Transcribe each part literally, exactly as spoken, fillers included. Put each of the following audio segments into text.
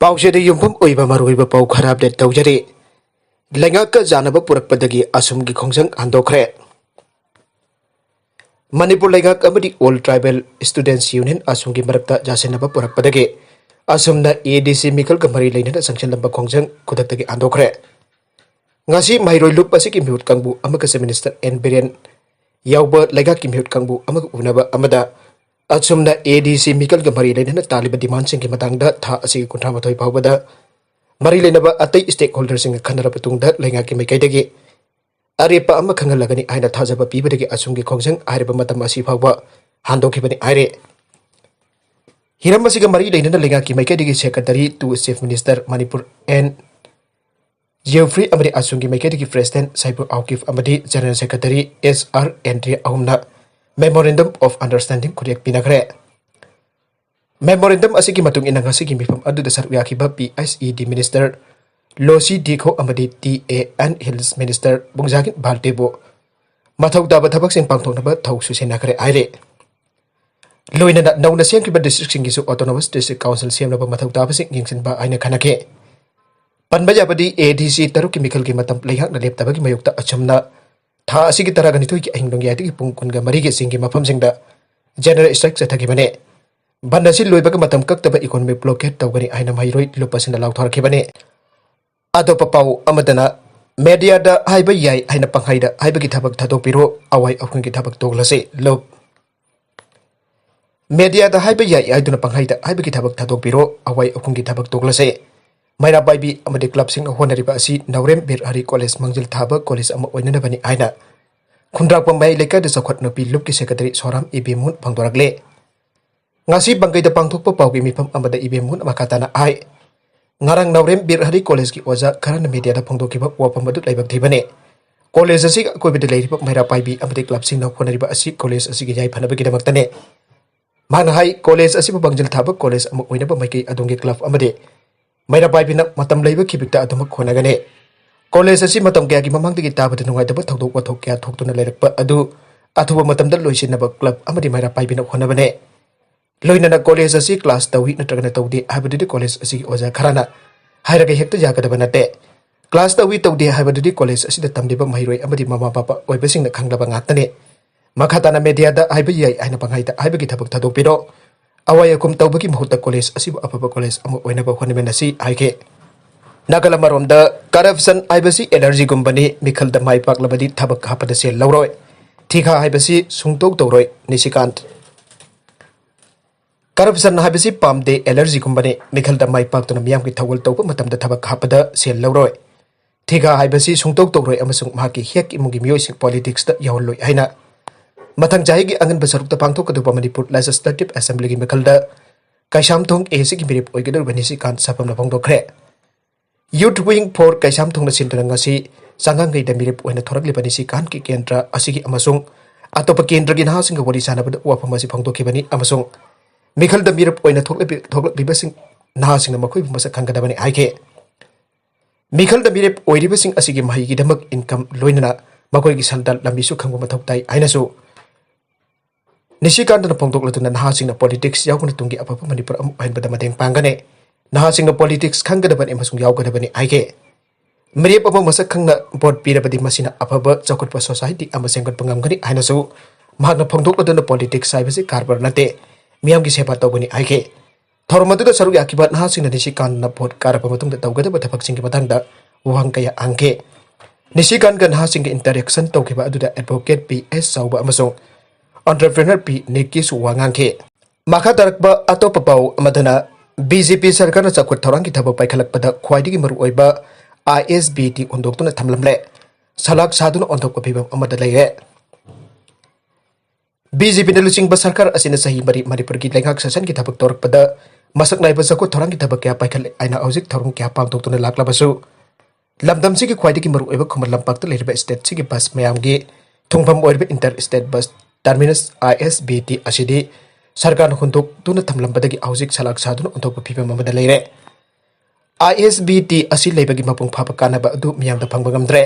ꯄꯥꯎꯆꯦꯗ ꯌꯨꯝꯐꯝ ꯑꯣꯏꯕ ꯃꯔꯨꯑꯣꯏꯕ ꯄꯥꯎ ꯈꯔ ꯑꯞꯗꯦꯠ ꯇꯧꯖꯔꯤ꯫ ꯂꯩꯉꯥꯛꯀ ꯌꯥꯅꯕ ꯄꯨꯔꯛꯄꯗꯒꯤ ꯑꯁꯨꯝꯒꯤ ꯈꯣꯡꯖꯪ ꯍꯟꯗꯣꯛꯈ꯭ꯔꯦ꯫ ꯃꯅꯤꯄꯨꯔ ꯂꯩꯉꯥꯛ ꯑꯃꯗꯤ All Tribal Students Union ꯑꯁꯨꯝꯒꯤ ꯃꯔꯛꯇ ꯌꯥꯁꯤꯟꯅꯕ ꯄꯨꯔꯛꯄꯗꯒꯤ ꯑꯁꯨꯝꯅ ADC ꯃꯤꯈꯜꯒ ꯃꯔꯤ ꯂꯩꯅꯅ ꯆꯪꯁꯤꯜꯂꯝꯕ ꯈꯣꯡꯖꯪ ꯈꯨꯗꯛꯇꯒꯤ ꯍꯟꯗꯣꯛꯈ꯭ꯔꯦ꯫ ꯉꯁꯤ ꯃꯍꯩꯔꯣꯏ ꯂꯨꯞ ꯑꯁꯤꯒꯤ ꯃꯤꯍꯨꯠ ꯀꯥꯡꯕꯨ ꯑꯃꯒ Chief Minister N ꯕꯤꯔꯦꯟ ꯌꯥꯎꯕ ꯂꯩꯉꯥꯛꯀꯤ ꯃꯤꯍꯨꯠ ꯀꯥꯡꯕꯨ ꯑꯃꯒ ꯎꯅꯕ ꯑꯃꯗ ꯑꯁꯨꯝꯅ ADC ꯃꯤꯈꯜꯒ ꯃꯔꯤ ꯂꯩꯅꯅ ꯇꯥꯜꯂꯤꯕ demandꯁꯤꯡꯒꯤ ꯃꯇꯥꯡꯗ ꯊꯥ ꯑꯁꯤꯒꯤ ꯀꯨꯟꯊ꯭ꯔꯥ ꯃꯥꯊꯣꯏ ꯐꯥꯎꯕꯗ ꯃꯔꯤ ꯂꯩꯅꯕ ꯑꯇꯩ stakeholderꯁꯤꯡꯒ ꯈꯟꯅꯔꯕ ꯃꯇꯨꯡꯗ ꯂꯩꯉꯥꯛꯀꯤ ꯃꯥꯏꯀꯩꯗꯒꯤ ꯑꯔꯦꯞꯄ ꯑꯃ ꯈꯪꯍꯜꯂꯒꯅꯤ ꯍꯥꯏꯅ ꯊꯥꯖꯕ ꯄꯤꯕꯗꯒꯤ ꯑꯁꯨꯝꯒꯤ ꯈꯣꯡꯖꯪ ꯍꯥꯏꯔꯤꯕ ꯃꯇꯝ ꯑꯁꯤ ꯐꯥꯎꯕ ꯍꯟꯗꯣꯛꯈꯤꯕꯅꯤ ꯍꯥꯏꯔꯦ꯫ ꯍꯤꯔꯝ ꯑꯁꯤꯒ ꯃꯔꯤ ꯂꯩꯅꯅ ꯂꯩꯉꯥꯛꯀꯤ ꯃꯥꯏꯀꯩꯗꯒꯤ Secretary to Chief Minister Manipur N ꯖꯤꯑꯣꯐ꯭ꯔꯤ ꯑꯃꯗꯤ ꯑꯁꯨꯝꯒꯤ ꯃꯥꯏꯀꯩꯗꯒꯤ President ꯁꯥꯏꯕꯨꯔ ꯑꯥꯎꯀꯤꯐ ꯑꯃꯗꯤ General Secretary S R ꯑꯦꯟꯗ꯭ꯔꯤꯌꯥ ꯑꯍꯨꯝꯅ Memorandum of Understanding ꯈꯨꯠꯌꯦꯛ ꯄꯤꯅꯈ꯭ꯔꯦ꯫ Memorandum ꯑꯁꯤꯒꯤ ꯃꯇꯨꯡ ꯏꯟꯅ ꯉꯁꯤꯒꯤ ꯃꯤꯐꯝ ꯑꯗꯨꯗ ꯁꯔꯨꯛ ꯌꯥꯈꯤꯕ P H E D Minister ꯂꯣꯁꯤ ꯗꯤꯈꯣ ꯑꯃꯗꯤ T A N Hills Minister ꯕꯨꯡꯖꯥꯒꯤꯟ ꯚꯥꯜꯇꯦꯕꯨ ꯃꯊꯧ ꯇꯥꯕ ꯊꯕꯛꯁꯤꯡ ꯄꯥꯡꯊꯣꯛꯅꯕ ꯊꯧ ꯁꯨꯁꯦꯟꯅꯈ꯭ꯔꯦ ꯍꯥꯏꯔꯦ꯫ ꯂꯣꯏꯅꯅ ꯅꯧꯅ ꯁꯦꯝꯈꯤꯕ districtꯁꯤꯡꯒꯤꯁꯨ Autonomous District Council ꯁꯦꯝꯅꯕ ꯃꯊꯧ ꯇꯥꯕꯁꯤꯡ ꯌꯦꯡꯁꯤꯟꯕ ꯍꯥꯏꯅ ꯈꯟꯅꯈꯤ꯫ ꯄꯟꯕ ꯌꯥꯕꯗꯤ, ADC ꯇꯔꯨꯛꯀꯤ ꯃꯤꯈꯜꯒꯤ ꯃꯇꯝ ꯂꯩꯉꯥꯛꯅ ꯂꯦꯞꯇꯕꯒꯤ ꯃꯥꯌꯣꯛꯇ ꯑꯁꯨꯝꯅ ꯊꯥ ꯑꯁꯤꯒꯤ ꯇꯔꯥꯒ ꯅꯤꯊꯣꯏꯒꯤ ꯑꯍꯤꯡ ꯅꯣꯡꯌꯥꯏꯗꯒꯤ ꯄꯨꯡ ꯀꯨꯟꯒ ꯃꯔꯤꯒꯤ ꯆꯤꯡꯒꯤ ꯃꯐꯝꯁꯤꯡꯗ general strike ꯆꯠꯊꯈꯤꯕꯅꯤ꯫ ꯕꯟ ꯑꯁꯤ ꯂꯣꯏꯕꯒ ꯃꯇꯝ ꯀꯛꯇꯕ economic blockade ꯇꯧꯒꯅꯤ ꯍꯥꯏꯅ ꯃꯍꯩꯔꯣꯏ ꯂꯨꯞ ꯑꯁꯤꯅ ꯂꯥꯎꯊꯣꯔꯛꯈꯤꯕꯅꯤ꯫ ꯑꯇꯣꯞꯄ ꯄꯥꯎ ꯑꯃꯗꯅ, mediaꯗ ꯍꯥꯏꯕ ꯌꯥꯏ ꯍꯥꯏꯅ ꯄꯪꯍꯥꯏꯗ ꯍꯥꯏꯕꯒꯤ ꯊꯕꯛ ꯊꯥꯗꯣꯛꯄꯤꯔꯣ, ꯑꯋꯥꯏ ꯑꯈꯨꯟꯒꯤ ꯊꯕꯛ ꯇꯣꯛꯂꯁꯤ꯫ ꯂꯨꯞ꯫ Mediaꯗ ꯍꯥꯏꯕ ꯌꯥꯏ ꯍꯥꯏꯗꯨꯅ ꯄꯪꯍꯥꯏꯗ ꯍꯥꯏꯕꯒꯤ ꯊꯕꯛ ꯊꯥꯗꯣꯛꯄꯤꯔꯣ, ꯑꯋꯥꯏ ꯑꯈꯨꯟꯒꯤ ꯊꯕꯛ ꯇꯣꯛꯂꯁꯦ꯫ ꯃꯩꯔꯥ ꯄꯥꯏꯕꯤ ꯑꯃꯗꯤ clubꯁꯤꯡꯅ ꯍꯣꯠꯅꯔꯤꯕ ꯑꯁꯤ ꯅꯥꯎꯔꯦꯝ ꯕꯤꯔ ꯍꯔꯤ college ꯃꯥꯡꯖꯤꯜ ꯊꯥꯕ college ꯑꯃ ꯑꯣꯏꯅꯅꯕꯅꯤ ꯍꯥꯏꯅ ꯈꯨꯟꯗ꯭ꯔꯥꯛꯄꯝ ꯃꯌꯥꯏ ꯂꯩꯀꯥꯏꯗ ꯆꯥꯎꯈꯠ ꯅꯨꯄꯤ ꯂꯨꯞꯀꯤ secretary ꯁꯣꯔꯥꯝ ꯏꯕꯦꯝꯃꯨꯟ ꯐꯣꯡꯗꯣꯔꯛꯂꯦ꯫ ꯉꯁꯤ ꯄꯥꯡꯒꯩꯗ ꯄꯥꯡꯊꯣꯛꯄ ꯄꯥꯎꯒꯤ ꯃꯤꯐꯝ ꯑꯃꯗ ꯏꯕꯦꯝꯃꯨꯟ ꯃꯈꯥ ꯇꯥꯅ ꯍꯥꯏ, ꯉꯔꯥꯡ ꯅꯥꯎꯔꯦꯝ ꯕꯤꯔ ꯍꯔꯤ collegeꯀꯤ ꯑꯣꯖꯥ ꯈꯔꯅ mediaꯗ ꯐꯣꯡꯗꯣꯛꯈꯤꯕ ꯋꯥꯐꯝ ꯑꯗꯨ ꯂꯥꯏꯕꯛ ꯊꯤꯕꯅꯤ꯫ College ꯑꯁꯤꯒꯤ ꯑꯀꯣꯏꯕꯗ ꯂꯩꯔꯤꯕ ꯃꯩꯔꯥ ꯄꯥꯏꯕꯤ ꯑꯃꯗꯤ clubꯁꯤꯡꯅ ꯍꯣꯠꯅꯔꯤꯕ ꯑꯁꯤ college ꯑꯁꯤꯒꯤ ꯌꯥꯏꯐꯅꯕꯒꯤꯗꯃꯛꯇꯅꯤ꯫ ꯃꯍꯥꯛꯅ ꯍꯥꯏ, college ꯑꯁꯤꯕꯨ ꯃꯥꯡꯖꯤꯜ ꯊꯥꯕ college ꯑꯃ ꯑꯣꯏꯅꯕ ꯃꯥꯏꯀꯩ ꯑꯗꯣꯝꯒꯤ club ꯑꯃꯗꯤ ꯃꯩꯔꯥ ꯄꯥꯏꯕꯤꯅ ꯃꯇꯝ ꯂꯩꯕ ꯈꯤꯕꯤꯛꯇ ꯑꯗꯨꯃꯛ ꯍꯣꯠꯅꯒꯅꯤ꯫ College ꯑꯁꯤ ꯃꯇꯝ ꯀꯌꯥꯒꯤ ꯃꯃꯥꯡꯗꯒꯤ ꯇꯥꯕꯗ ꯅꯨꯡꯉꯥꯏꯇꯕ ꯊꯧꯗꯣꯛ ꯋꯥꯊꯣꯛ ꯀꯌꯥ ꯊꯣꯛꯇꯨꯅ ꯂꯩꯔꯛꯄ ꯑꯗꯨ ꯑꯊꯨꯕ ꯃꯇꯝꯗ ꯂꯣꯏꯁꯤꯟꯅꯕ club ꯑꯃꯗꯤ ꯃꯩꯔꯥ ꯄꯥꯏꯕꯤꯅ ꯍꯣꯠꯅꯕꯅꯤ꯫ ꯂꯣꯏꯅꯅ ꯀꯣꯂꯦꯖ ꯑꯁꯤ ꯀ꯭ꯂꯥꯁ ꯇꯧꯏ ꯅꯠꯇ꯭ꯔꯒꯅ ꯇꯧꯗꯦ ꯍꯥꯏꯕꯗꯨꯗꯤ ꯀꯣꯂꯦꯖ ꯑꯁꯤꯒꯤ ꯑꯣꯖꯥ ꯈꯔꯅ ꯍꯥꯏꯔꯒ ꯍꯦꯛꯇ ꯌꯥꯒꯗꯕ ꯅꯠꯇꯦ꯫ ꯀ꯭ꯂꯥꯁ ꯇꯧꯏ ꯇꯧꯗꯦ ꯍꯥꯏꯕꯗꯨꯗꯤ ꯀꯣꯂꯦꯖ ꯑꯁꯤꯗ ꯇꯝꯂꯤꯕ ꯃꯍꯩꯔꯣꯏ ꯑꯃꯗꯤ ꯃꯃꯥ ꯃꯄꯥ ꯑꯣꯏꯕꯁꯤꯡꯅ ꯈꯪꯂꯕ ꯉꯥꯛꯇꯅꯤ꯫ ꯃꯈꯥ ꯇꯥꯅ ꯃꯦꯗꯤꯌꯥꯗ ꯍꯥꯏꯕ ꯌꯥꯏ ꯍꯥꯏꯅ ꯄꯪꯍꯥꯏꯗ ꯍꯥꯏꯕꯒꯤ ꯊꯕꯛ ꯊꯥꯗꯣꯛꯄꯤꯔꯣ꯫ ꯑꯋꯥꯏ ꯑꯈꯨꯝ ꯇꯧꯕꯒꯤ ꯃꯍꯨꯠꯇ ꯀꯣꯂꯦꯖ ꯑꯁꯤꯕꯨ ꯑꯐꯕ ꯀꯣꯂꯦꯖ ꯑꯃ ꯑꯣꯏꯅꯕ ꯍꯣꯠꯅꯃꯤꯟꯅꯁꯤ ꯍꯥꯏꯈꯤ꯫ ꯅꯥꯀꯜ ꯑꯃꯔꯣꯝꯗ, ꯀꯔꯞꯁꯟ ꯍꯥꯏꯕꯁꯤ ꯑꯦꯂꯔꯖꯤꯒꯨꯝꯕꯅꯤ, ꯃꯤꯈꯜꯗ ꯃꯥꯏ ꯄꯥꯛꯂꯕꯗꯤ ꯊꯕꯛ ꯍꯥꯞꯄꯗ ꯁꯦꯜ ꯂꯧꯔꯣꯏ, ꯊꯤꯈꯥ ꯍꯥꯏꯕꯁꯤ ꯁꯨꯡꯇꯧ ꯇꯧꯔꯣꯏ, ꯅꯤꯁꯤꯀꯥꯟꯠ꯫ ꯀꯔꯞꯁꯟ ꯍꯥꯏꯕꯁꯤ ꯄꯥꯝꯗꯦ, ꯑꯦꯂꯔꯖꯤꯒꯨꯝꯕꯅꯤ, ꯃꯤꯈꯜꯗ ꯃꯥꯏ ꯄꯥꯛꯇꯨꯅ ꯃꯤꯌꯥꯝꯒꯤ ꯊꯧꯒꯜ ꯇꯧꯕ ꯃꯇꯝꯗ ꯊꯕꯛ ꯍꯥꯞꯄꯗ ꯁꯦꯜ ꯂꯧꯔꯣꯏ, ꯊꯤꯈꯥ ꯍꯥꯏꯕꯁꯤ ꯁꯨꯡꯇꯧ ꯇꯧꯔꯣꯏ ꯑꯃꯁꯨꯡ ꯃꯍꯥꯛꯀꯤ ꯍꯦꯛ ꯏꯃꯨꯡꯒꯤ ꯃꯤꯑꯣꯏꯁꯤꯡ ꯄꯣꯂꯤꯇꯤꯛꯁꯇ ꯌꯥꯎꯍꯜꯂꯣꯏ ꯍꯥꯏꯅ ꯃꯊꯪ ꯆꯍꯤꯒꯤ ꯑꯉꯟꯕ ꯁꯔꯨꯛꯇ ꯄꯥꯡꯊꯣꯛꯀꯗꯧꯕ ꯃꯅꯤꯄꯨꯔ ꯂꯦꯖꯤꯁꯂꯦꯇꯤꯚ ꯑꯦꯁꯦꯝꯕ꯭ꯂꯤꯒꯤ ꯃꯤꯈꯜꯗ ꯀꯩꯁꯥꯝꯊꯣꯡ ꯑꯦ ꯁꯤꯒꯤ ꯃꯤꯔꯦꯞ ꯑꯣꯏꯒꯗꯧꯔꯤꯕ ꯅꯤꯁꯤꯀꯥꯟ ꯁꯥꯐꯝꯅ ꯐꯣꯡꯗꯣꯛꯈ꯭ꯔꯦ꯫ Youth Wing for ꯀꯩꯁꯥꯝꯊꯣꯡꯅ ꯁꯤꯟꯗꯨꯅ ꯉꯁꯤ ꯆꯉꯥꯡꯒꯩꯗ ꯃꯤꯔꯦꯞ ꯑꯣꯏꯅ ꯊꯣꯔꯛꯂꯤꯕ ꯅꯤꯁꯤꯀꯥꯟꯒꯤ ꯀꯦꯟꯗ꯭ꯔ ꯑꯁꯤꯒꯤ ꯑꯃꯁꯨꯡ ꯑꯇꯣꯞꯄ ꯀꯦꯟꯗ꯭ꯔꯒꯤ ꯅꯍꯥꯁꯤꯡꯒ ꯋꯥꯔꯤ ꯁꯥꯟꯅꯕꯗ ꯋꯥꯐꯝ ꯑꯁꯤ ꯐꯣꯡꯗꯣꯛꯈꯤꯕꯅꯤ ꯑꯃꯁꯨꯡ ꯃꯤꯈꯜꯗ ꯃꯤꯔꯦꯞ ꯑꯣꯏꯅ ꯊꯣꯛꯂꯛꯂꯤ-, ꯊꯣꯛꯂꯛꯂꯤꯕꯁꯤꯡ ꯅꯍꯥꯁꯤꯡꯅ ꯃꯈꯣꯏꯕꯨ ꯃꯁꯛ ꯈꯪꯒꯗꯕꯅꯤ ꯍꯥꯏꯈꯤ꯫ ꯃꯤꯈꯜꯗ ꯃꯤꯔꯦꯞ ꯑꯣꯏꯔꯤꯕꯁꯤꯡ ꯑꯁꯤꯒꯤ ꯃꯍꯩꯒꯤꯗꯃꯛ ꯏꯟꯀꯝ ꯂꯣꯏꯅꯅ ꯃꯈꯣꯏꯒꯤ ꯁꯦꯜꯗꯥꯟ ꯂꯝꯕꯤꯁꯨ ꯈꯪꯕ ꯃꯊꯧ ꯇꯥꯏ ꯍꯥꯏꯅꯁꯨ ꯅꯤꯁꯤꯀꯥꯟꯇꯅ ꯐꯣꯡꯗꯣꯛꯂꯗꯨꯅ ꯅꯍꯥꯁꯤꯡꯅ ꯄꯣꯂꯤꯇꯤꯛꯁ ꯌꯥꯎꯗꯨꯅ ꯇꯨꯡꯒꯤ ꯑꯐꯕ ꯃꯅꯤꯄꯨꯔ ꯑꯃ ꯑꯣꯏꯍꯟꯕꯗ ꯃꯇꯦꯡ ꯄꯥꯡꯒꯅꯤ꯫ ꯅꯍꯥꯁꯤꯡꯅ ꯄꯣꯂꯤꯇꯤꯛꯁ ꯈꯪꯒꯗꯕꯅꯤ ꯑꯃꯁꯨꯡ ꯌꯥꯎꯒꯗꯕꯅꯤ ꯍꯥꯏꯈꯤ꯫ ꯃꯤꯔꯦꯞ ꯑꯃ ꯃꯁꯛ ꯈꯪꯅ ꯚꯣꯠ ꯄꯤꯔꯕꯗꯤ ꯃꯁꯤꯅ ꯑꯐꯕ ꯆꯥꯎꯈꯠꯄ ꯁꯣꯁꯥꯏꯇꯤ ꯑꯃ ꯁꯦꯝꯒꯠꯄ ꯉꯝꯒꯅꯤ ꯍꯥꯏꯅꯁꯨ ꯃꯍꯥꯛꯅ ꯐꯣꯡꯗꯣꯛꯂꯗꯨꯅ ꯄꯣꯂꯤꯇꯤꯛꯁ ꯍꯥꯏꯕꯁꯤ ꯀꯔꯕꯥꯔ ꯅꯠꯇꯦ, ꯃꯤꯌꯥꯝꯒꯤ ꯁꯦꯕꯥ ꯇꯧꯕꯅꯤ ꯍꯥꯏꯈꯤ꯫ ꯊꯧꯔꯝ ꯑꯗꯨꯗ ꯁꯔꯨꯛ ꯌꯥꯈꯤꯕ ꯅꯍꯥꯁꯤꯡꯅ ꯅꯤꯁꯤꯀꯥꯟꯅ ꯚꯣꯠ ꯀꯥꯔꯕ ꯃꯇꯨꯡꯗ ꯇꯧꯒꯗꯕ ꯊꯕꯛꯁꯤꯡꯒꯤ ꯃꯇꯥꯡꯗ ꯋꯥꯍꯪ ꯀꯌꯥ ꯍꯪꯈꯤ꯫ ꯅꯤꯁꯤꯀꯥꯟꯒ ꯅꯍꯥꯁꯤꯡꯒ ꯏꯟꯇꯔꯦꯛꯁꯟ ꯇꯧꯈꯤꯕ ꯑꯗꯨꯗ ꯑꯦꯗꯚꯣꯀꯦꯠ ꯄꯤ ꯑꯦꯁ ꯆꯥꯎꯕ ꯑꯃꯁꯨꯡ ꯑꯣꯟꯇꯔꯄ꯭ꯔꯦꯅꯔ ꯄꯤ ꯅꯤꯛꯀꯤꯁꯨ ꯋꯥ ꯉꯥꯡꯈꯤ꯫ ꯃꯈꯥ ꯇꯥꯔꯛꯄ ꯑꯇꯣꯞꯄ ꯄꯥꯎ ꯑꯃꯗꯅ, ꯕꯤ ꯖꯦ ꯄꯤ ꯁꯔꯀꯥꯔꯅ ꯆꯥꯎꯈꯠ ꯊꯧꯔꯥꯡꯒꯤ ꯊꯕꯛ ꯄꯥꯏꯈꯠꯂꯛꯄꯗ ꯈ꯭ꯋꯥꯏꯗꯒꯤ ꯃꯔꯨꯑꯣꯏꯕ ꯑꯥꯏ ꯑꯦꯁ ꯕꯤ ꯇꯤ ꯍꯨꯟꯗꯣꯛꯇꯨꯅ ꯊꯝꯂꯝꯂꯦ꯫ ꯁꯂꯥꯛ ꯁꯥꯗꯨꯅ ꯑꯣꯟꯊꯣꯛꯄ ꯐꯤꯕꯝ ꯑꯃꯗ ꯂꯩꯔꯦ꯫ ꯕꯤ ꯖꯦ ꯄꯤꯅ ꯂꯨꯆꯤꯡꯕ ꯁꯔꯀꯥꯔ ꯑꯁꯤꯅ ꯆꯍꯤ ꯃꯔꯤ ꯃꯅꯤꯄꯨꯔꯒꯤ ꯂꯩꯉꯥꯛ ꯁꯥꯁꯟꯒꯤ ꯊꯕꯛ ꯇꯧꯔꯛꯄꯗ ꯃꯁꯛ ꯅꯥꯏꯕ ꯆꯥꯎꯈꯠ ꯊꯧꯔꯥꯡꯒꯤ ꯊꯕꯛ ꯀꯌꯥ ꯄꯥꯏꯈꯠꯂꯦ ꯍꯥꯏꯅ ꯍꯧꯖꯤꯛ ꯊꯧꯔꯝ ꯀꯌꯥ ꯄꯥꯡꯊꯣꯛꯇꯨꯅ ꯂꯥꯛꯂꯕꯁꯨ, ꯂꯝꯗꯝꯁꯤꯒꯤ ꯈ꯭ꯋꯥꯏꯗꯒꯤ ꯃꯔꯨꯑꯣꯏꯕ ꯈꯨꯃꯟ ꯂꯝꯄꯥꯛꯇ ꯂꯩꯔꯤꯕ ꯁ꯭ꯇꯦꯠꯁꯤꯒꯤ ꯕꯁ ꯃꯌꯥꯝꯒꯤ ꯊꯨꯡꯐꯝ ꯑꯣꯏꯔꯤꯕ ꯏꯟꯇꯔ ꯁ꯭ꯇꯦꯠ ꯕꯁ ꯇꯔꯃꯤꯅꯁ ꯑꯥꯏ ꯑꯦꯁ ꯕꯤ ꯇꯤ ꯑꯁꯤꯗꯤ ꯁꯔꯀꯥꯔꯅ ꯍꯨꯟꯗꯣꯛꯇꯨꯅ ꯊꯝꯂꯝꯕꯗꯒꯤ ꯍꯧꯖꯤꯛ ꯁꯂꯥꯛ ꯁꯥꯗꯨꯅ ꯑꯣꯟꯊꯣꯛꯄ ꯐꯤꯕꯝ ꯑꯃꯗ ꯂꯩꯔꯦ꯫ ꯑꯥꯏ ꯑꯦꯁ ꯕꯤ ꯇꯤ ꯑꯁꯤ ꯂꯩꯕꯒꯤ ꯃꯄꯨꯡ ꯐꯥꯕ ꯀꯥꯟꯅꯕ ꯑꯗꯨ ꯃꯤꯌꯥꯝꯗ ꯐꯪꯕ ꯉꯝꯗ꯭ꯔꯦ꯫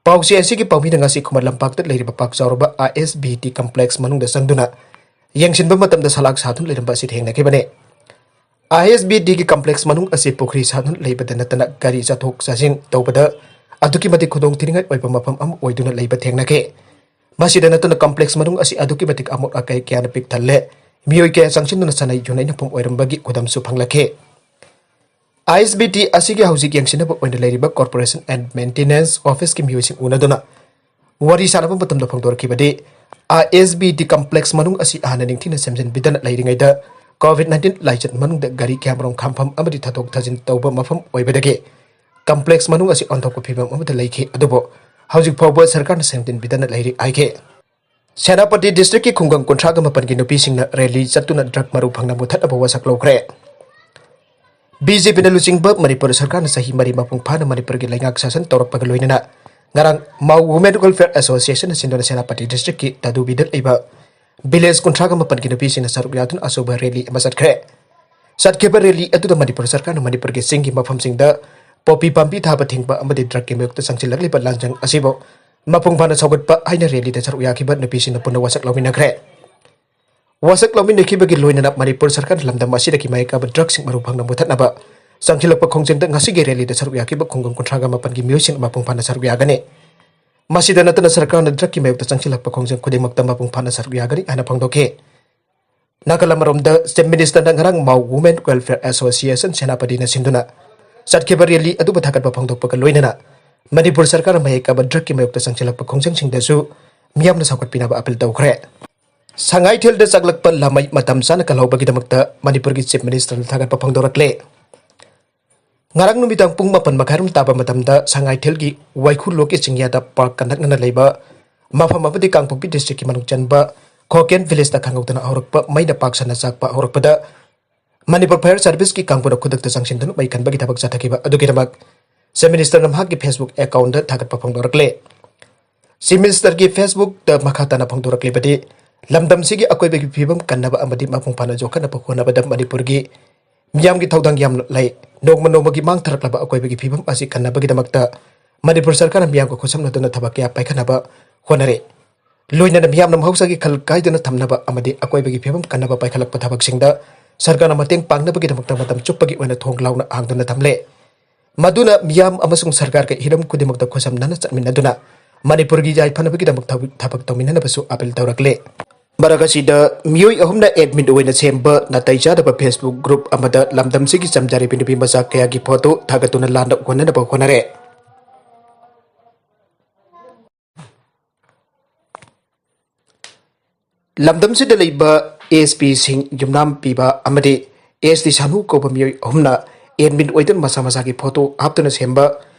ꯄꯥꯎꯆꯦ ꯑꯁꯤꯒꯤ ꯄꯥꯎꯃꯤꯅ ꯉꯁꯤ ꯈꯨꯃꯟ ꯂꯝꯄꯥꯛꯇ ꯂꯩꯔꯤꯕ ꯄꯥꯛ ꯆꯥꯎꯔꯕ ꯑꯥꯏ ꯑꯦꯁ ꯕꯤ ꯇꯤ ꯀꯝꯄ꯭ꯂꯦꯛꯁ ꯃꯅꯨꯡꯗ ꯆꯪꯗꯨꯅ ꯌꯦꯡꯁꯤꯟꯕ ꯃꯇꯝꯗ ꯁꯂꯥꯛ ꯁꯥꯗꯨꯅ ꯂꯩꯔꯝꯕ ꯑꯁꯤ ꯊꯦꯡꯅꯈꯤꯕꯅꯤ꯫ ꯑꯥꯏ ꯑꯦꯁ ꯕꯤ ꯗꯤꯒꯤ ꯀꯝꯄ꯭ꯂꯦꯛꯁ ꯃꯅꯨꯡ ꯑꯁꯤ ꯄꯨꯈ꯭ꯔꯤ ꯁꯥꯗꯨꯅ ꯂꯩꯕꯗ ꯅꯠꯇꯅ ꯒꯥꯔꯤ ꯆꯠꯊꯣꯛ ꯆꯠꯁꯤꯟ ꯇꯧꯕꯗ ꯑꯗꯨꯛꯀꯤ ꯃꯇꯤꯛ ꯈꯨꯗꯣꯡ ꯊꯤꯅꯤꯡꯉꯥꯏ ꯑꯣꯏꯕ ꯃꯐꯝ ꯑꯃ ꯑꯣꯏꯗꯨꯅ ꯂꯩꯕ ꯊꯦꯡꯅꯈꯤ꯫ ꯃꯁꯤꯗ ꯅꯠꯇꯅ ꯀꯝꯄ꯭ꯂꯦꯛꯁ ꯃꯅꯨꯡ ꯑꯁꯤ ꯑꯗꯨꯛꯀꯤ ꯃꯇꯤꯛ ꯑꯃꯣꯠ ꯑꯀꯥꯏ ꯀꯌꯥꯅ ꯄꯤꯛ ꯊꯜꯂꯦ꯫ ꯃꯤꯑꯣꯏ ꯀꯌꯥ ꯆꯪꯁꯤꯟꯗꯨꯅ ꯁꯥꯟꯅꯩ ꯌꯨꯅꯩ ꯃꯐꯝ ꯑꯣꯏꯔꯝꯕꯒꯤ ꯈꯨꯗꯝꯁꯨ ꯐꯪꯂꯛꯈꯤ꯫ ꯑꯥꯏ ꯑꯦꯁ ꯕꯤ ꯗꯤ ꯑꯁꯤꯒꯤ ꯍꯧꯖꯤꯛ ꯌꯦꯡꯁꯤꯟꯅꯕ ꯑꯣꯏꯅ ꯂꯩꯔꯤꯕ Corporation and Maintenance Officeꯀꯤ ꯃꯤꯑꯣꯏꯁꯤꯡ ꯎꯅꯗꯨꯅ ꯋꯥꯔꯤ ꯁꯥꯟꯅꯕ ꯃꯇꯝꯗ ꯐꯣꯡꯗꯣꯔꯛꯈꯤꯕꯗꯤ, ꯑꯥꯏ ꯑꯦꯁ ꯕꯤ ꯗꯤ ꯀꯝꯄ꯭ꯂꯦꯛꯁ ꯃꯅꯨꯡ ꯑꯁꯤ ꯍꯥꯟꯅ ꯅꯤꯡꯊꯤꯅ ꯁꯦꯝꯖꯤꯟꯕꯤꯗꯅ ꯂꯩꯔꯤꯉꯩꯗ COVID nineteen ꯂꯥꯏꯆꯠ ꯃꯅꯨꯡꯗ ꯒꯥꯔꯤ ꯀꯌꯥꯃꯔꯨꯝ ꯈꯥꯝꯐꯝ ꯑꯃꯗꯤ ꯊꯥꯗꯣꯛ ꯊꯥꯖꯤꯟ ꯇꯧꯕ ꯃꯐꯝ ꯑꯣꯏꯕꯗꯒꯤ ꯀꯝꯄ꯭ꯂꯦꯛꯁ ꯃꯅꯨꯡ ꯑꯁꯤ ꯑꯣꯟꯊꯣꯛꯄ ꯐꯤꯕꯝ ꯑꯃꯗ ꯂꯩꯈꯤ꯫ ꯑꯗꯨꯕꯨ ꯍꯧꯖꯤꯛ ꯐꯥꯎꯕ ꯁꯔꯀꯥꯔꯅ ꯁꯦꯝꯖꯤꯟꯕꯤꯗꯅ ꯂꯩꯔꯤ ꯍꯥꯏꯈꯤ꯫ ꯁꯦꯅꯥꯄꯇꯤ ꯗꯤꯁꯇ꯭ꯔꯤꯛꯀꯤ ꯈꯨꯡꯒꯪ ꯀꯨꯟꯊ꯭ꯔꯥꯒ ꯃꯥꯄꯟꯒꯤ ꯅꯨꯄꯤꯁꯤꯡꯅ ꯔꯦꯂꯤ ꯆꯠꯇꯨꯅ ꯗ꯭ꯔꯒ ꯃꯔꯨ ꯐꯪꯅ ꯃꯨꯊꯠꯅꯕ ꯋꯥꯁꯛ ꯂꯧꯈ꯭ꯔꯦ꯫ ꯕꯤ ꯖꯦ ꯄꯤꯅ ꯂꯨꯆꯤꯡꯕ ꯃꯅꯤꯄꯨꯔ ꯁꯔꯀꯥꯔꯅ ꯆꯍꯤ ꯃꯔꯤ ꯃꯄꯨꯡ ꯐꯥꯅ ꯃꯅꯤꯄꯨꯔꯒꯤ ꯂꯩꯉꯥꯛ ꯁꯥꯁꯟ ꯇꯧꯔꯛꯄꯒ ꯂꯣꯏꯅꯅ ꯉꯔꯥꯡ ꯃꯥꯎ ꯋꯨꯃꯦꯟ ꯋꯦꯜꯐꯤꯌꯔ ꯑꯦꯁꯣꯁꯤꯌꯦꯁꯟꯅ ꯁꯤꯟꯗꯨꯅ ꯁꯦꯅꯥꯄꯇꯤ ꯗꯤꯁꯇ꯭ꯔꯤꯛꯀꯤ ꯇꯥꯗꯨꯕꯤꯗ ꯂꯩꯕ ꯚꯤꯂꯦꯖ ꯀꯨꯟꯊ꯭ꯔꯥꯒ ꯃꯥꯄꯟꯒꯤ ꯅꯨꯄꯤꯁꯤꯡꯅ ꯁꯔꯨꯛ ꯌꯥꯗꯨꯅ ꯑꯆꯧꯕ ꯔꯦꯂꯤ ꯑꯃ ꯆꯠꯈ꯭ꯔꯦ꯫ ꯆꯠꯈꯤꯕ ꯔꯦꯂꯤ ꯑꯗꯨꯗ ꯃꯅꯤꯄꯨꯔ ꯁꯔꯀꯥꯔꯅ ꯃꯅꯤꯄꯨꯔꯒꯤ ꯆꯤꯡꯒꯤ ꯃꯐꯝꯁꯤꯡꯗ ꯄꯣꯄꯤ ꯄꯥꯝꯕꯤ ꯊꯥꯕ ꯊꯤꯡꯕ ꯑꯃꯗꯤ ꯗ꯭ꯔꯒꯀꯤ ꯃꯥꯌꯣꯛꯇ ꯆꯪꯁꯤꯜꯂꯛꯂꯤꯕ ꯂꯥꯟꯖꯪ ꯑꯁꯤꯕꯨ ꯃꯄꯨꯡ ꯐꯥꯅ ꯁꯧꯒꯠꯄ ꯍꯥꯏꯅ ꯔꯦꯂꯤꯗ ꯁꯔꯨꯛ ꯌꯥꯈꯤꯕ ꯅꯨꯄꯤꯁꯤꯡꯅ ꯄꯨꯟꯅ ꯋꯥꯁꯛ ꯂꯧꯃꯤꯟꯅꯈ꯭ꯔꯦ꯫ ꯋꯥꯁꯛ ꯂꯧꯃꯤꯟꯅꯈꯤꯕꯒꯤ ꯂꯣꯏꯅꯅ ꯃꯅꯤꯄꯨꯔ ꯁꯔꯀꯥꯔꯅ ꯂꯝꯗꯝ ꯑꯁꯤꯗꯒꯤ ꯃꯥꯌꯣꯛꯀꯕ ꯗ꯭ꯔꯒꯁꯤꯡ ꯃꯔꯨ ꯐꯪꯅ ꯃꯨꯊꯠꯅꯕ ꯆꯪꯁꯤꯜꯂꯛꯄ ꯈꯣꯡꯖꯪꯗ ꯉꯁꯤꯒꯤ ꯔꯦꯂꯤꯗ ꯁꯔꯨꯛ ꯌꯥꯈꯤꯕ ꯈꯨꯡꯒꯪ ꯀꯨꯟꯊ꯭ꯔꯥꯒ ꯃꯥꯄꯟꯒꯤ ꯃꯤꯑꯣꯏꯁꯤꯡ ꯃꯄꯨꯡ ꯐꯥꯅ ꯁꯔꯨꯛ ꯌꯥꯒꯅꯤ꯫ ꯃꯁꯤꯗ ꯅꯠꯇꯅ ꯁꯔꯀꯥꯔꯅ ꯗ꯭ꯔꯒꯀꯤ ꯃꯥꯌꯣꯛꯇ ꯆꯪꯁꯤꯜꯂꯛꯄ ꯈꯣꯡꯖꯪ ꯈꯨꯗꯤꯡꯃꯛꯇ ꯃꯄꯨꯡ ꯐꯥꯅ ꯁꯔꯨꯛ ꯌꯥꯒꯅꯤ ꯍꯥꯏꯅ ꯐꯣꯡꯗꯣꯛꯈꯤ꯫ ꯅꯥꯀꯜ ꯑꯃꯔꯣꯝꯗ ꯆꯤꯐ ꯃꯤꯅꯤꯁꯇꯔꯅ ꯉꯔꯥꯡ ꯃꯥꯎ ꯋꯨꯃꯦꯟ ꯋꯦꯜꯐꯤꯌꯔ ꯑꯦꯁꯣꯁꯤꯌꯦꯁꯟ ꯁꯦꯅꯥꯄꯇꯤꯅ ꯁꯤꯟꯗꯨꯅ ꯆꯠꯈꯤꯕ ꯔꯦꯂꯤ ꯑꯗꯨꯕꯨ ꯊꯥꯒꯠꯄ ꯐꯣꯡꯗꯣꯛꯄꯒ ꯂꯣꯏꯅꯅ ꯃꯅꯤꯄꯨꯔ ꯁꯔꯀꯥꯔꯅ ꯃꯥꯌꯣꯛꯀꯕ ꯗ꯭ꯔꯒꯀꯤ ꯃꯥꯌꯣꯛꯇ ꯆꯪꯁꯤꯜꯂꯛꯄ ꯈꯣꯡꯖꯪꯁꯤꯡꯗꯁꯨ ꯃꯤꯌꯥꯝꯅ ꯁꯧꯒꯠꯄꯤꯅꯕ ꯑꯄꯤꯜ ꯇꯧꯈ꯭ꯔꯦ꯫ ꯁꯉꯥꯏꯊꯦꯜꯗ ꯆꯥꯛꯂꯛꯄ ꯂꯥꯃꯩ ꯃꯇꯝ ꯆꯥꯅ ꯀꯜꯍꯧꯕꯒꯤꯗꯃꯛꯇ ꯃꯅꯤꯄꯨꯔꯒꯤ ꯆꯤꯐ ꯃꯤꯅꯤꯁꯇꯔꯅ ꯊꯥꯒꯠꯄ ꯐꯣꯡꯗꯣꯔꯛꯂꯦ꯫ ꯉꯔꯥꯡ ꯅꯨꯃꯤꯗꯥꯡ ꯄꯨꯡ ꯃꯥꯄꯟ ꯃꯈꯥꯏꯔꯣꯝ ꯇꯥꯕ ꯃꯇꯝꯗ ꯁꯉꯥꯏꯊꯦꯜꯒꯤ ꯋꯥꯏꯈꯨ ꯂꯣꯛꯀꯤ ꯆꯤꯡꯌꯥꯗ ꯄꯥꯔꯛꯀ ꯅꯛꯅꯅ ꯂꯩꯕ ꯃꯐꯝ ꯑꯃꯗꯤ ꯀꯥꯡꯄꯣꯛꯄꯤ ꯗꯤꯁꯇ꯭ꯔꯤꯛꯀꯤ ꯃꯅꯨꯡ ꯆꯟꯕ ꯈꯣꯀꯦꯟ ꯚꯤꯂꯦꯖꯇ ꯈꯪꯍꯧꯗꯅ ꯍꯧꯔꯛꯄ ꯃꯩꯅ ꯄꯥꯛ ꯁꯟꯅ ꯆꯥꯛꯄ ꯍꯧꯔꯛꯄꯗ ꯃꯅꯤꯄꯨꯔ ꯐꯥꯌꯔ ꯁꯥꯔꯚꯤꯁꯀꯤ ꯀꯥꯡꯕꯨꯅ ꯈꯨꯗꯛꯇ ꯆꯪꯁꯤꯟꯗꯨꯅ ꯃꯩ ꯀꯟꯕꯒꯤ ꯊꯕꯛ ꯆꯠꯊꯈꯤꯕ ꯑꯗꯨꯒꯤꯗꯃꯛ ꯆꯤꯐ ꯃꯤꯅꯤꯁꯇꯔꯅ ꯃꯍꯥꯛꯀꯤ ꯐꯦꯁꯕꯨꯛ ꯑꯦꯀꯥꯎꯟꯗ ꯊꯥꯒꯠꯄ ꯐꯣꯡꯗꯣꯔꯛꯂꯦ꯫ ꯆꯤꯐ ꯃꯤꯅꯤꯁꯇꯔꯒꯤ ꯐꯦꯁꯕꯨꯛꯇ ꯃꯈꯥ ꯇꯥꯅ ꯐꯣꯡꯗꯣꯔꯛꯂꯤꯕꯗꯤ, ꯂꯝꯗꯝꯁꯤꯒꯤ ꯑꯀꯣꯏꯕꯒꯤ ꯐꯤꯕꯝ ꯀꯟꯅꯕ ꯑꯃꯗꯤ ꯃꯄꯨꯡ ꯐꯥꯅ ꯌꯣꯛꯈꯠꯅꯕ ꯍꯣꯠꯅꯕꯗ ꯃꯅꯤꯄꯨꯔꯒꯤ ꯃꯤꯌꯥꯝꯒꯤ ꯊꯧꯗꯥꯡ ꯌꯥꯝꯅ ꯂꯩ꯫ ꯅꯣꯡꯃ ꯅꯣꯡꯃꯒꯤ ꯃꯥꯡꯊꯔꯛꯂꯕ ꯑꯀꯣꯏꯕꯒꯤ ꯐꯤꯕꯝ ꯑꯁꯤ ꯀꯟꯅꯕꯒꯤꯗꯃꯛꯇ ꯃꯅꯤꯄꯨꯔ ꯁꯔꯀꯥꯔꯅ ꯃꯤꯌꯥꯝꯒ ꯈꯨꯠꯁꯝꯅꯗꯨꯅ ꯊꯕꯛ ꯀꯌꯥ ꯄꯥꯏꯈꯠꯅꯕ ꯍꯣꯠꯅꯔꯤ꯫ ꯂꯣꯏꯅꯅ ꯃꯤꯌꯥꯝꯅ ꯃꯍꯧꯁꯥꯒꯤ ꯈꯜ ꯀꯥꯏꯗꯅ ꯊꯝꯅꯕ ꯑꯃꯗꯤ ꯑꯀꯣꯏꯕꯒꯤ ꯐꯤꯕꯝ ꯀꯟꯅꯕ ꯄꯥꯏꯈꯠꯂꯛꯄ ꯊꯕꯛꯁꯤꯡꯗ ꯁꯔꯀꯥꯔꯅ ꯃꯇꯦꯡ ꯄꯥꯡꯅꯕꯒꯤꯗꯃꯛꯇ ꯃꯇꯝ ꯆꯨꯞꯄꯒꯤ ꯑꯣꯏꯅ ꯊꯣꯡ ꯂꯥꯎꯅ ꯍꯥꯡꯗꯨꯅ ꯊꯝꯂꯦ꯫ ꯃꯗꯨꯅ ꯃꯤꯌꯥꯝ ꯑꯃꯁꯨꯡ ꯁꯔꯀꯥꯔꯒ ꯍꯤꯔꯝ ꯈꯨꯗꯤꯡꯃꯛꯇ ꯈꯨꯠꯁꯝꯅꯅ ꯆꯠꯃꯤꯟꯅꯗꯨꯅ ꯃꯅꯤꯄꯨꯔꯒꯤ ꯌꯥꯏꯐꯅꯕꯒꯤꯗꯃꯛ ꯊꯕꯛ, ꯊꯕꯛ ꯇꯧꯃꯤꯟꯅꯅꯕꯁꯨ ꯑꯥꯄꯤꯜ ꯇꯧꯔꯛꯂꯦ꯫ ꯃꯔꯛ ꯑꯁꯤꯗ ꯃꯤꯑꯣꯏ ꯑꯍꯨꯝꯅ admin ꯑꯣꯏꯅ ꯁꯦꯝꯕ ꯅꯥꯇꯩ ꯆꯥꯗꯕ Facebook group ꯑꯃꯗ ꯂꯝꯗꯝꯁꯤꯒꯤ ꯆꯝꯖꯔꯤꯕꯤ ꯅꯨꯄꯤ ꯃꯆꯥ ꯀꯌꯥꯒꯤ photo ꯊꯥꯒꯠꯇꯨꯅ ꯂꯥꯟꯅ ꯎꯍꯟꯅꯅꯕ ꯍꯣꯠꯅꯔꯦ꯫ ꯂꯝꯗꯝꯁꯤꯗ ꯂꯩꯕ ASP ꯁꯤꯡ ꯌꯨꯝꯅꯥꯝ ꯄꯤꯕ ꯑꯃꯗꯤ AST ꯁꯥꯅꯨ ꯀꯧꯕ ꯃꯤꯑꯣꯏ ꯑꯍꯨꯝꯅ admin ꯑꯣꯏꯗꯨꯅ ꯃꯁꯥ ꯃꯁꯥꯒꯤ photo ꯍꯥꯞꯇꯨꯅ ꯁꯦꯝꯕ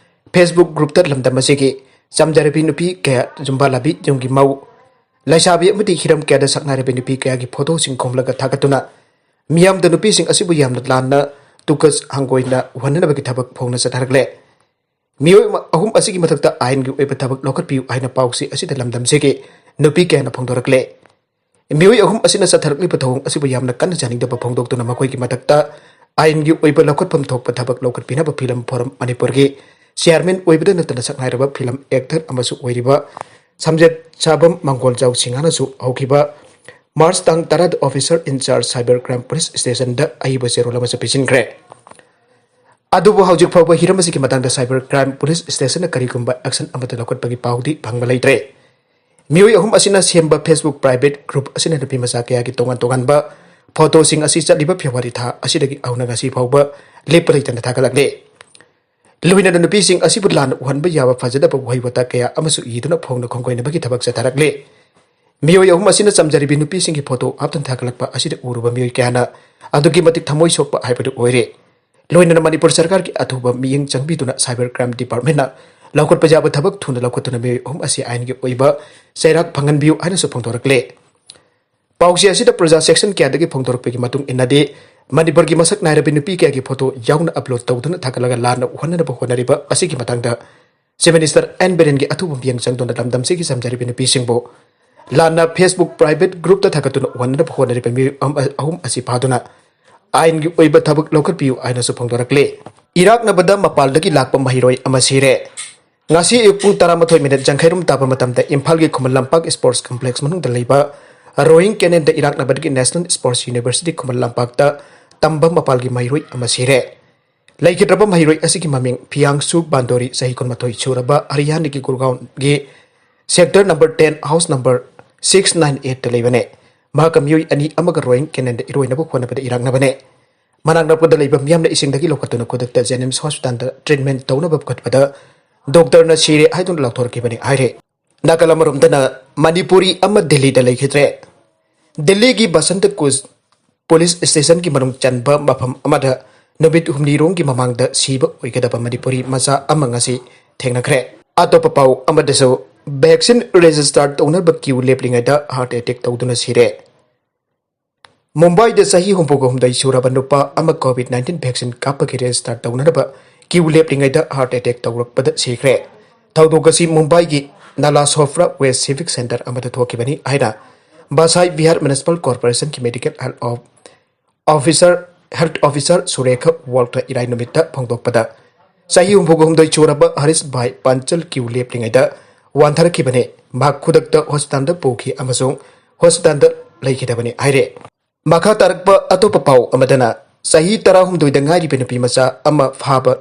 Facebook group ꯇ ꯂꯝꯗꯝ ꯑꯁꯤꯒꯤ ꯆꯝꯖꯔꯕꯤ ꯅꯨꯄꯤ ꯀꯌꯥ, ꯖꯨꯝꯕꯥ ꯂꯥꯕꯤ ꯌꯨꯝꯒꯤ ꯃꯧ, ꯂꯩꯁꯥꯕꯤ ꯑꯃꯗꯤ ꯍꯤꯔꯝ ꯀꯌꯥꯗ ꯁꯛꯅꯥꯏꯔꯕꯤ ꯅꯨꯄꯤ ꯀꯌꯥꯒꯤ photo ꯁꯤꯡ ꯈꯣꯝꯂꯒ ꯊꯥꯒꯠꯇꯨꯅ ꯃꯤꯌꯥꯝꯗ ꯅꯨꯄꯤꯁꯤꯡ ꯑꯁꯤꯕꯨ ꯌꯥꯝꯅ ꯂꯥꯟꯅ ꯇꯨꯀꯁ ꯍꯪꯒꯣꯏꯅ ꯎꯍꯟꯅꯅꯕꯒꯤ ꯊꯕꯛ ꯐꯣꯡꯅ ꯆꯠꯊꯔꯛꯂꯦ꯫ ꯃꯤꯑꯣꯏ ꯑꯍꯨꯝ ꯑꯁꯤꯒꯤ ꯃꯊꯛꯇ ꯑꯥꯏꯟꯒꯤ ꯑꯣꯏꯕ ꯊꯕꯛ ꯂꯧꯈꯠꯄꯤꯌꯨ ꯍꯥꯏꯅ ꯄꯥꯎꯆꯦ ꯑꯁꯤꯗ ꯂꯝꯗꯝꯁꯤꯒꯤ ꯅꯨꯄꯤ ꯀꯌꯥꯅ ꯐꯣꯡꯗꯣꯔꯛꯂꯦ꯫ ꯃꯤꯑꯣꯏ ꯑꯍꯨꯝ ꯑꯁꯤꯅ ꯆꯠꯊꯔꯛꯂꯤꯕ ꯊꯧꯑꯣꯡ ꯑꯁꯤꯕꯨ ꯌꯥꯝꯅ ꯀꯟꯅ ꯌꯥꯅꯤꯡꯗꯕ ꯐꯣꯡꯗꯣꯛꯇꯨꯅ ꯃꯈꯣꯏꯒꯤ ꯃꯊꯛꯇ ꯑꯥꯏꯟꯒꯤ ꯑꯣꯏꯕ ꯂꯧꯈꯠꯐꯝ ꯊꯣꯛꯄ ꯊꯕꯛ ꯂꯧꯈꯠꯄꯤꯅꯕ Film Forum ꯃꯅꯤꯄꯨꯔꯒꯤ chairman ꯑꯣꯏꯕꯗ ꯅꯠꯇꯅ ꯁꯛꯅꯥꯏꯔꯕ film actor ꯑꯃꯁꯨ ꯑꯣꯏꯔꯤꯕ ꯁꯝꯖꯦꯠ ꯁꯥꯕꯝ ꯃꯪꯒꯣꯜꯖꯥꯎ ꯁꯤꯡꯍꯅꯁꯨ ꯍꯧꯈꯤꯕ March ꯇꯥꯡ ꯇꯔꯥꯗ officer in charge Cyber Crime Police Station ꯗ ꯑꯏꯕ ꯆꯦꯔꯣꯜ ꯑꯃꯁꯨ ꯄꯤꯁꯤꯟꯈ꯭ꯔꯦ꯫ ꯑꯗꯨꯕꯨ ꯍꯧꯖꯤꯛ ꯐꯥꯎꯕ ꯍꯤꯔꯝ ꯑꯁꯤꯒꯤ ꯃꯇꯥꯡꯗ Cyber Crime Police Station ꯅ ꯀꯔꯤꯒꯨꯝꯕ action ꯑꯃꯠꯇ ꯂꯧꯈꯠꯄꯒꯤ ꯄꯥꯎꯗꯤ ꯐꯪꯕ ꯂꯩꯇ꯭ꯔꯦ꯫ ꯃꯤꯑꯣꯏ ꯑꯍꯨꯝ ꯑꯁꯤꯅ ꯁꯦꯝꯕ Facebook private group ꯑꯁꯤꯅ ꯅꯨꯄꯤ ꯃꯆꯥ ꯀꯌꯥꯒꯤ ꯇꯣꯉꯥꯟ ꯇꯣꯉꯥꯟꯕ photo ꯁꯤꯡ ꯑꯁꯤ ꯆꯠꯂꯤꯕ February ꯊꯥ ꯑꯁꯤꯗꯒꯤ ꯍꯧꯅ ꯉꯁꯤ ꯐꯥꯎꯕ ꯂꯦꯞꯄ ꯂꯩꯇꯅ ꯊꯥꯒꯠꯂꯛꯂꯦ꯫ ꯂꯣꯏꯅꯅ ꯅꯨꯄꯤꯁꯤꯡ ꯑꯁꯤꯕꯨ ꯂꯥꯟꯅ ꯎꯍꯟꯕ ꯌꯥꯕ ꯐꯖꯗꯕ ꯋꯥꯍꯩ ꯋꯥꯇꯥ ꯀꯌꯥ ꯑꯃꯁꯨ ꯏꯗꯨꯅ ꯐꯣꯡꯅ ꯈꯣꯡꯒꯣꯏꯅꯕꯒꯤ ꯊꯕꯛ ꯆꯠꯊꯔꯛꯂꯦ꯫ ꯃꯤꯑꯣꯏ ꯑꯍꯨꯝ ꯑꯁꯤꯅ ꯆꯝꯖꯔꯤꯕꯤ ꯅꯨꯄꯤꯁꯤꯡꯒꯤ photo ꯍꯥꯞꯇꯨꯅ ꯊꯥꯒꯠꯂꯛꯄ ꯑꯁꯤꯗ ꯎꯔꯨꯕ ꯃꯤꯑꯣꯏ ꯀꯌꯥꯅ ꯑꯗꯨꯛꯀꯤ ꯃꯇꯤꯛ ꯊꯃꯣꯏ ꯁꯣꯛꯄ ꯍꯥꯏꯕꯗꯨ ꯑꯣꯏꯔꯦ꯫ ꯂꯣꯏꯅꯅ ꯃꯅꯤꯄꯨꯔ ꯁꯔꯀꯥꯔꯒꯤ ꯑꯊꯨꯕ ꯃꯤꯠꯌꯦꯡ ꯆꯪꯕꯤꯗꯨꯅ Cyber Crime Department ꯅ ꯂꯧꯈꯠꯄ ꯌꯥꯕ ꯊꯕꯛ ꯊꯨꯅ ꯂꯧꯈꯠꯇꯨꯅ ꯃꯤꯑꯣꯏ ꯑꯍꯨꯝ ꯑꯁꯤ ꯑꯥꯏꯟꯒꯤ ꯑꯣꯏꯕ ꯆꯩꯔꯥꯛ ꯐꯪꯍꯟꯕꯤꯌꯨ ꯍꯥꯏꯅꯁꯨ ꯐꯣꯡꯗꯣꯔꯛꯂꯦ꯫ ꯄꯥꯎꯆꯦ ꯑꯁꯤꯗ ꯄ꯭ꯔꯖꯥ section ꯀꯌꯥꯗꯒꯤ ꯐꯣꯡꯗꯣꯔꯛꯄꯒꯤ ꯃꯇꯨꯡ ꯏꯟꯅꯗꯤ, ꯃꯅꯤꯄꯨꯔꯒꯤ ꯃꯁꯛ ꯅꯥꯏꯔꯕꯤ ꯅꯨꯄꯤ ꯀꯌꯥꯒꯤ photo ꯌꯥꯎꯅ upload ꯇꯧꯗꯨꯅ ꯊꯥꯒꯠꯂꯒ ꯂꯥꯟꯅ ꯎꯍꯟꯅꯅꯕ ꯍꯣꯠꯅꯔꯤꯕ ꯑꯁꯤꯒꯤ ꯃꯇꯥꯡꯗ Chief Minister ꯑꯦꯟ ꯕꯤꯔꯦꯟꯒꯤ ꯑꯊꯨꯕ ꯃꯤꯠꯌꯦꯡ ꯆꯪꯗꯨꯅ ꯂꯝꯗꯝꯁꯤꯒꯤ ꯆꯝꯖꯔꯤꯕ ꯅꯨꯄꯤꯁꯤꯡꯕꯨ ꯂꯥꯟꯅ Facebook private group ꯇ ꯊꯥꯒꯠꯇꯨꯅ ꯎꯍꯟꯅꯅꯕ ꯍꯣꯠꯅꯔꯤꯕ ꯃꯤꯑꯣꯏ ꯑꯍꯨꯝ ꯑꯁꯤ ꯐꯥꯗꯨꯅ ꯑꯥꯏꯟꯒꯤ ꯑꯣꯏꯕ ꯊꯕꯛ ꯂꯧꯈꯠꯄꯤꯌꯨ ꯍꯥꯏꯅꯁꯨ ꯐꯣꯡꯗꯣꯔꯛꯂꯤ꯫ ꯏꯔꯥꯛꯅꯕꯗ ꯃꯄꯥꯜꯗꯒꯤ ꯂꯥꯛꯄ ꯃꯍꯩꯔꯣꯏ ꯑꯃ ꯁꯤꯔꯦ꯫ ꯉꯁꯤ ꯑꯌꯨꯛ ꯄꯨꯡ ꯇꯔꯥꯃꯥꯊꯣꯏ ꯃꯤꯅꯤꯠ ꯌꯥꯡꯈꯩꯔꯣꯝ ꯇꯥꯕ ꯃꯇꯝꯗ ꯏꯝꯐꯥꯜꯒꯤ ꯈꯨꯃꯟ ꯂꯝꯄꯥꯛ ꯁ꯭ꯄꯣꯔꯠꯁ ꯀꯝꯄ꯭ꯂꯦꯛꯁ ꯃꯅꯨꯡꯗ ꯂꯩꯕ ꯔꯣꯌꯤꯡ ꯀꯦꯅꯦꯟꯗ ꯏꯔꯥꯛꯅꯕꯗꯒꯤ ꯅꯦꯁꯅꯦꯜ ꯁ꯭ꯄꯣꯔꯠꯁ ꯌꯨꯅꯤꯚꯔꯁꯤꯇꯤ ꯈꯨꯃꯟ ꯂꯝꯄꯥꯛꯇ ꯇꯝꯕ ꯃꯄꯥꯜꯒꯤ ꯃꯍꯩꯔꯣꯏ ꯑꯃ ꯁꯤꯔꯦ꯫ ꯂꯩꯈꯤꯗ꯭ꯔꯕ ꯃꯍꯩꯔꯣꯏ ꯑꯁꯤꯒꯤ ꯃꯃꯤꯡ ꯐꯤꯌꯥꯡꯁꯨ ꯕꯥꯟꯗꯣꯔꯤ, ꯆꯍꯤ ꯀꯨꯟꯃꯥꯊꯣꯏ ꯁꯨꯔꯕ, ꯍꯔꯤꯌꯥꯅꯥꯒꯤ ꯒꯨꯔꯒꯥꯎꯟꯒꯤ sector number ten, house number six nine ꯑꯦꯠꯇ ꯂꯩꯕꯅꯦ꯫ ꯃꯍꯥꯛꯀ ꯃꯤꯑꯣꯏ ꯑꯅꯤ ꯑꯃꯒ ꯔꯣꯌꯤꯡ ꯀꯦꯅꯦꯟꯗ ꯏꯔꯣꯏꯅꯕ ꯍꯣꯠꯅꯕꯗ ꯏꯔꯥꯛꯅꯕꯅꯦ꯫ ꯃꯅꯥꯛ ꯅꯛꯄꯗ ꯂꯩꯕ ꯃꯤꯌꯥꯝꯅ ꯏꯁꯤꯡꯗꯒꯤ ꯂꯧꯈꯠꯇꯨꯅ ꯈꯨꯗꯛꯇ ꯖꯦꯅꯤꯝꯁ ꯍꯣꯁꯄꯤꯇꯥꯜꯗ ꯇ꯭ꯔꯤꯠꯃꯦꯟ ꯇꯧꯅꯕ ꯄꯨꯈꯠꯄꯗ ꯗꯣꯛꯇꯔꯅ ꯁꯤꯔꯦ ꯍꯥꯏꯗꯨꯅ ꯂꯥꯎꯊꯣꯔꯛꯈꯤꯕꯅꯤ ꯍꯥꯏꯔꯦ꯫ ꯅꯥꯀꯜ ꯑꯃꯔꯣꯝꯗꯅ ꯃꯅꯤꯄꯨꯔꯤ ꯑꯃ ꯗꯤꯜꯂꯤꯗ ꯂꯩꯈꯤꯗ꯭ꯔꯦ꯫ ꯗꯤꯜꯂꯤꯒꯤ ꯕꯁꯟꯇ ꯀꯨꯖ ꯄꯨꯂꯤꯁ ꯁ꯭ꯇꯦꯁꯟꯒꯤ ꯃꯅꯨꯡ ꯆꯟꯕ ꯃꯐꯝ ꯑꯃꯗ ꯅꯨꯃꯤꯠ ꯍꯨꯝꯅꯤꯔꯣꯝꯒꯤ ꯃꯃꯥꯡꯗ ꯁꯤꯕ ꯑꯣꯏꯒꯗꯕ ꯃꯅꯤꯄꯨꯔꯤ ꯃꯆꯥ ꯑꯃ ꯉꯁꯤ ꯊꯦꯡꯅꯈ꯭ꯔꯦ꯫ ꯑꯇꯣꯞꯄ ꯄꯥꯎ ꯑꯃꯗꯁꯨ, ꯚꯦꯛꯁꯤꯟ ꯔꯦꯖꯤꯁꯇꯥꯔ ꯇꯧꯅꯕ ꯀ꯭ꯌꯨ ꯂꯦꯞꯂꯤꯉꯩꯗ ꯍꯥꯔꯠ ꯑꯦꯇꯦꯛ ꯇꯧꯗꯨꯅ ꯁꯤꯔꯦ꯫ ꯃꯨꯝꯕꯥꯏꯗ ꯆꯍꯤ ꯍꯨꯝꯐꯨꯒ ꯍꯨꯝꯗꯣꯏ ꯁꯨꯔꯕ ꯅꯨꯄꯥ ꯑꯃ ꯀꯣꯚꯤꯗ ꯅꯥꯏꯟꯇꯤꯟ ꯚꯦꯛꯁꯤꯟ ꯀꯥꯞꯄꯒꯤ ꯔꯦꯖꯤꯁꯇꯥꯔ ꯇꯧꯅꯅꯕ ꯀ꯭ꯌꯨ ꯂꯦꯞꯂꯤꯉꯩꯗ ꯍꯥꯔꯠ ꯑꯦꯇꯦꯛ ꯇꯧꯔꯛꯄꯗ ꯁꯤꯈ꯭ꯔꯦ꯫ ꯊꯧꯗꯣꯛ ꯑꯁꯤ ꯃꯨꯝꯕꯥꯏꯒꯤ Nala Sopara west civic centre ꯑꯃꯗ ꯊꯣꯛꯈꯤꯕꯅꯤ ꯍꯥꯏꯅ ꯕꯁꯥꯏ ꯕꯤꯍꯥꯔ ꯃ꯭ꯌꯨꯅꯤꯁꯤꯄꯥꯜ ꯀꯣꯔꯄꯣꯔꯦꯁꯟꯒꯤ medical health of officer, health officer Surekha ꯋꯥꯜꯇ ꯏꯔꯥꯏ ꯅꯨꯃꯤꯠꯇ ꯐꯣꯡꯗꯣꯛꯄꯗ, ꯆꯍꯤ ꯍꯨꯝꯐꯨꯒ ꯍꯨꯝꯗꯣꯏ ꯁꯨꯔꯕ ꯍꯔꯤꯁ ꯚꯥꯏ ꯄꯥꯟꯆꯜ ꯀ꯭ꯌꯨ ꯂꯦꯞꯂꯤꯉꯩꯗ ꯋꯥꯟꯊꯔꯛꯈꯤꯕꯅꯦ꯫ ꯃꯍꯥꯛ ꯈꯨꯗꯛꯇ ꯍꯣꯁꯄꯤꯇꯥꯜꯗ ꯄꯨꯈꯤ ꯑꯃꯁꯨꯡ ꯍꯣꯁꯄꯤꯇꯥꯜꯗ ꯂꯩꯈꯤꯗꯕꯅꯤ ꯍꯥꯏꯔꯦ꯫ ꯃꯈꯥ ꯇꯥꯔꯛꯄ ꯑꯇꯣꯞꯄ ꯄꯥꯎ ꯑꯃꯗꯅ, ꯆꯍꯤ ꯇꯔꯥꯍꯨꯝꯗꯣꯏꯗ ꯉꯥꯏꯔꯤꯕ ꯅꯨꯄꯤ ꯃꯆꯥ ꯑꯃ ꯐꯥꯕ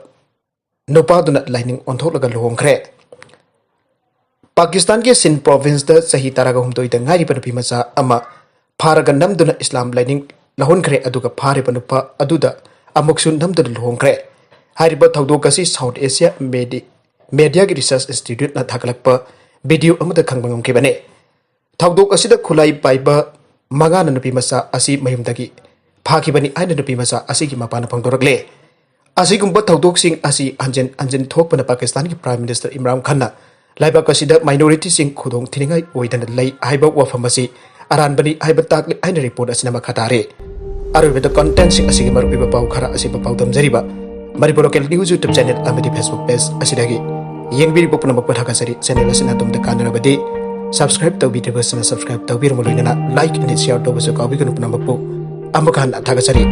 ꯅꯨꯄꯥꯗꯨꯅ ꯂꯥꯏꯅꯤꯡ ꯑꯣꯟꯊꯣꯛꯂꯒ ꯂꯨꯍꯣꯡꯈ꯭ꯔꯦ꯫ ꯄꯥꯀꯤꯁꯇꯥꯟꯒꯤ ꯁꯤꯟ ꯄ꯭ꯔꯣꯚꯤꯟꯁꯇ ꯆꯍꯤ ꯇꯔꯥꯒ ꯍꯨꯝꯗꯣꯏꯗ ꯉꯥꯏꯔꯤꯕ ꯅꯨꯄꯤ ꯃꯆꯥ ꯑꯃ ꯐꯥꯔꯒ ꯅꯝꯗꯨꯅ ꯏꯁꯂꯥꯝ ꯂꯥꯏꯅꯤꯡ ꯂꯧꯍꯟꯈ꯭ꯔꯦ, ꯑꯗꯨꯒ ꯐꯥꯔꯤꯕ ꯅꯨꯄꯥ ꯑꯗꯨꯗ ꯑꯃꯨꯛꯁꯨ ꯅꯝꯗꯨꯅ ꯂꯨꯍꯣꯡꯈ꯭ꯔꯦ꯫ ꯍꯥꯏꯔꯤꯕ ꯊꯧꯗꯣꯛ ꯑꯁꯤ ꯁꯥꯎꯠ ꯑꯦꯁꯤꯌꯥ ꯃꯦꯗꯤ-, ꯃꯦꯗꯤꯌꯥꯒꯤ ꯔꯤꯁꯔꯆ ꯏꯟꯁꯇꯤꯇ꯭ꯌꯨꯠꯅ ꯊꯥꯒꯠꯂꯛꯄ ꯚꯤꯗꯤꯑꯣ ꯑꯃꯗ ꯈꯪꯕ ꯉꯝꯈꯤꯕꯅꯤ꯫ ꯊꯧꯗꯣꯛ ꯑꯁꯤꯗ ꯈꯨꯠꯂꯥꯏ ꯄꯥꯏꯕ ꯃꯉꯥꯅ ꯅꯨꯄꯤ ꯃꯆꯥ ꯑꯁꯤ ꯃꯌꯨꯝꯗꯒꯤ ꯐꯥꯈꯤꯕꯅꯤ ꯍꯥꯏꯅ ꯅꯨꯄꯤ ꯃꯆꯥ ꯑꯁꯤꯒꯤ ꯃꯄꯥꯅ ꯐꯣꯡꯗꯣꯔꯛꯂꯦ꯫ ꯑꯁꯤꯒꯨꯝꯕ ꯊꯧꯗꯣꯛꯁꯤꯡ ꯑꯁꯤ ꯍꯟꯖꯤꯟ ꯍꯟꯖꯤꯟ ꯊꯣꯛꯄꯅ ꯄꯥꯀꯤꯁꯇꯥꯟꯒꯤ ꯄ꯭ꯔꯥꯏꯝ ꯃꯤꯅꯤꯁꯇꯔ ꯏꯝꯔꯥꯟ ꯈꯥꯟꯅ ꯂꯩꯕꯥꯛ ꯑꯁꯤꯗ ꯃꯥꯏꯅꯣꯔꯤꯇꯤꯁꯤꯡ ꯈꯨꯗꯣꯡ ꯊꯤꯅꯤꯡꯉꯥꯏ ꯑꯣꯏꯗꯅ ꯂꯩ ꯍꯥꯏꯕ ꯋꯥꯐꯝ ꯑꯁꯤ ꯑꯔꯥꯟꯕꯅꯤ ꯍꯥꯏꯕ ꯇꯥꯛꯂꯤ ꯍꯥꯏꯅ ꯔꯤꯄꯣꯔꯠ ꯑꯁꯤꯅ ꯃꯈꯥ ꯇꯥꯔꯦ꯫ ꯑꯔꯣꯏꯕꯗ ꯀꯟꯇꯦꯟꯁꯤꯡ ꯑꯁꯤꯒꯤ ꯃꯔꯨꯑꯣꯏꯕ ꯄꯥꯎ ꯈꯔ ꯑꯁꯤ ꯄꯥꯎꯗꯝꯖꯔꯤꯕ Manipur local news YouTube channel ꯑꯃꯗꯤ ꯐꯦꯁꯕꯨꯛ ꯄꯦꯖ ꯑꯁꯤꯗꯒꯤ ꯌꯦꯡꯕꯤꯔꯤꯕ ꯄꯨꯝꯅꯃꯛꯄꯨ ꯊꯥꯒꯠꯆꯔꯤ꯫ ꯆꯦꯅꯦꯜ ꯑꯁꯤꯅ ꯑꯗꯣꯝꯗ ꯀꯥꯟꯅꯔꯕꯗꯤ ꯁꯕꯁꯀ꯭ꯔꯥꯏꯕ ꯇꯧꯕꯤꯗ꯭ꯔꯤꯕꯁꯤꯡꯅ ꯁꯕꯁꯀ꯭ꯔꯥꯏꯕ ꯇꯧꯕꯤꯔꯝꯃꯨ, ꯂꯣꯏꯅꯅ ꯂꯥꯏꯛ ꯑꯃꯗꯤ ꯁꯤꯌꯥꯔ ꯇꯧꯕꯁꯨ ꯀꯥꯎꯕꯤꯒꯅꯨ꯫ ꯄꯨꯝꯅꯃꯛꯄꯨ ꯑꯃꯨꯛ ꯍꯟꯅ ꯊꯥꯒꯠꯆꯔꯤ꯫